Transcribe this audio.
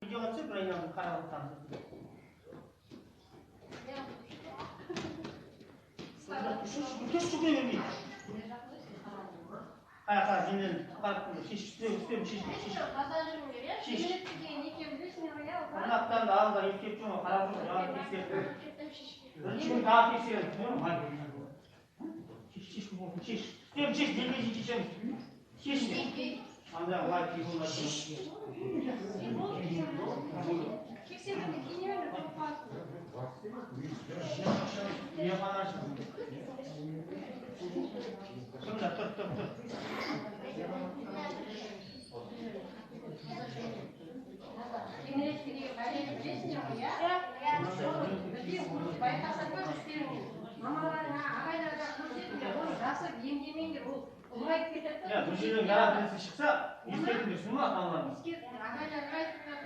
Видеоға түсіп, бір айналып қарап отырамыз. Түш жүгіре бермей. Қара, қара, денені қарап шеш, үстіне, шеш, шеш. Таза жүріңдер, иә? Шеш. Деген не екенін білесіңдер ғой, иә? Тырнақтарыңды алдында ескертіп жүрмін, қарап жүрмін, жаңа тексеріп. Бірінші күн тағы тексереміз, Шеш, шеш, шеш. Үстіне шеш, белге шейін шешеміз. Шеш. Анда лайк болмайды. Кексерді киіне берме, қорқасың. Не қанашың? Тұрыңдар, тұр, тұр, тұр. Кемелетке деген бәлені білесіңдер ғой, иә? Бірден көріп байқасаңдар өздерің мамаларыңа, ағайларға көрсетіңдер, оны жасырып емдемеңдер, ол ұлғайып кетеді. Иә, бұл жерден жара шықса, ескертіңдер, түсіндің ма, ата-аналарыңыз? Ескертіңдер, ағайларға айтыңдар.